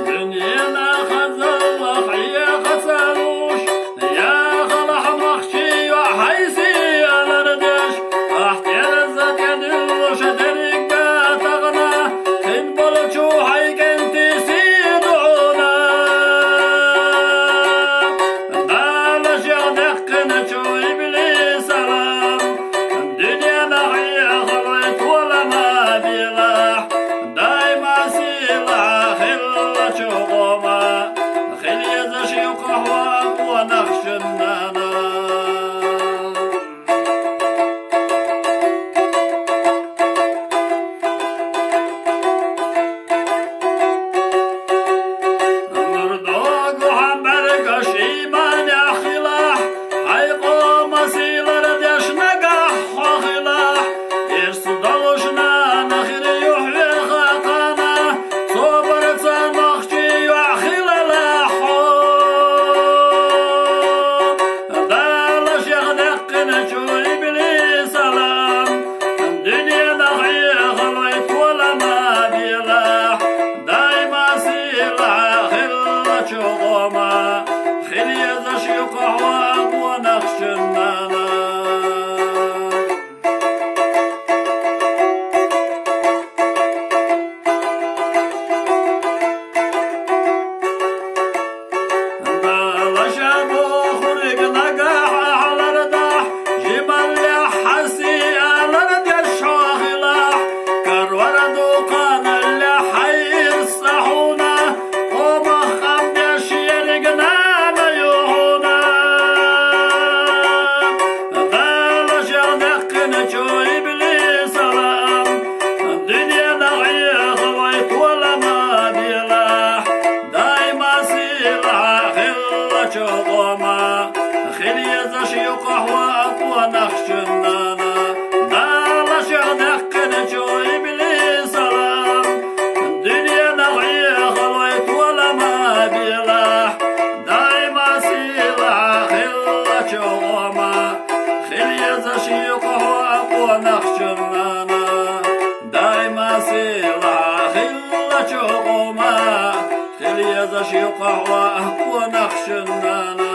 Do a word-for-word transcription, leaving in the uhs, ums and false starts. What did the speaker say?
Дуьненахь хазаллах Ӏеха ца луш, яхалахь махчий йоӀ хьайсий алар деш, ахь терза тӀе дуьллуш дерриг а тахана, хин болчу хьайн кӀентий сий ду хьуна. Дала шех даьккхинчу иблиса лам, дуьненахь Ӏехалой тола ма белахь, даима сийлахь хиллачу къома, хила езаш ю-кх хьо къонахчун нана. Нур догу хьан бӀаьргаш ийманехь хилахь, хьайн къоман сий лардеш нагахь хьо хилахь, ирс долуш нана хир ю хьоьга кхана, собарца махчий йоӀ хилалахь хьо. Дала шех даьккхинчу иблиса лам, дуьненахь Ӏехалой тола ма белахь, даима сийлахь хиллачу къома, хила езаш ю-кх хьо къонахчун нана. Дала ша бохург нагахь ахь лардахь, жималлехь хьан сий алар деш хьо хилахь, карор дукханаллехь хьайн ирс а хьуна, къомах къам беш ерриг нана ю хьуна. Дала шех даьккхинчу иблиса лам, дуьненахь Ӏехалой тола ма белахь, даима сийлахь хиллачу къома, хила езаш ю-кх хьо къонахчун нана. Дала шех даьккхинчу иблиса лам, дуьненахь Ӏехалой тола ма белахь, даима сийлахь хиллачу къома, хила езаш ю-кх хьо къонахчун нана. Даима сийлахь хиллачу къома, хила езаш ю-кх хьо къонахчун нана.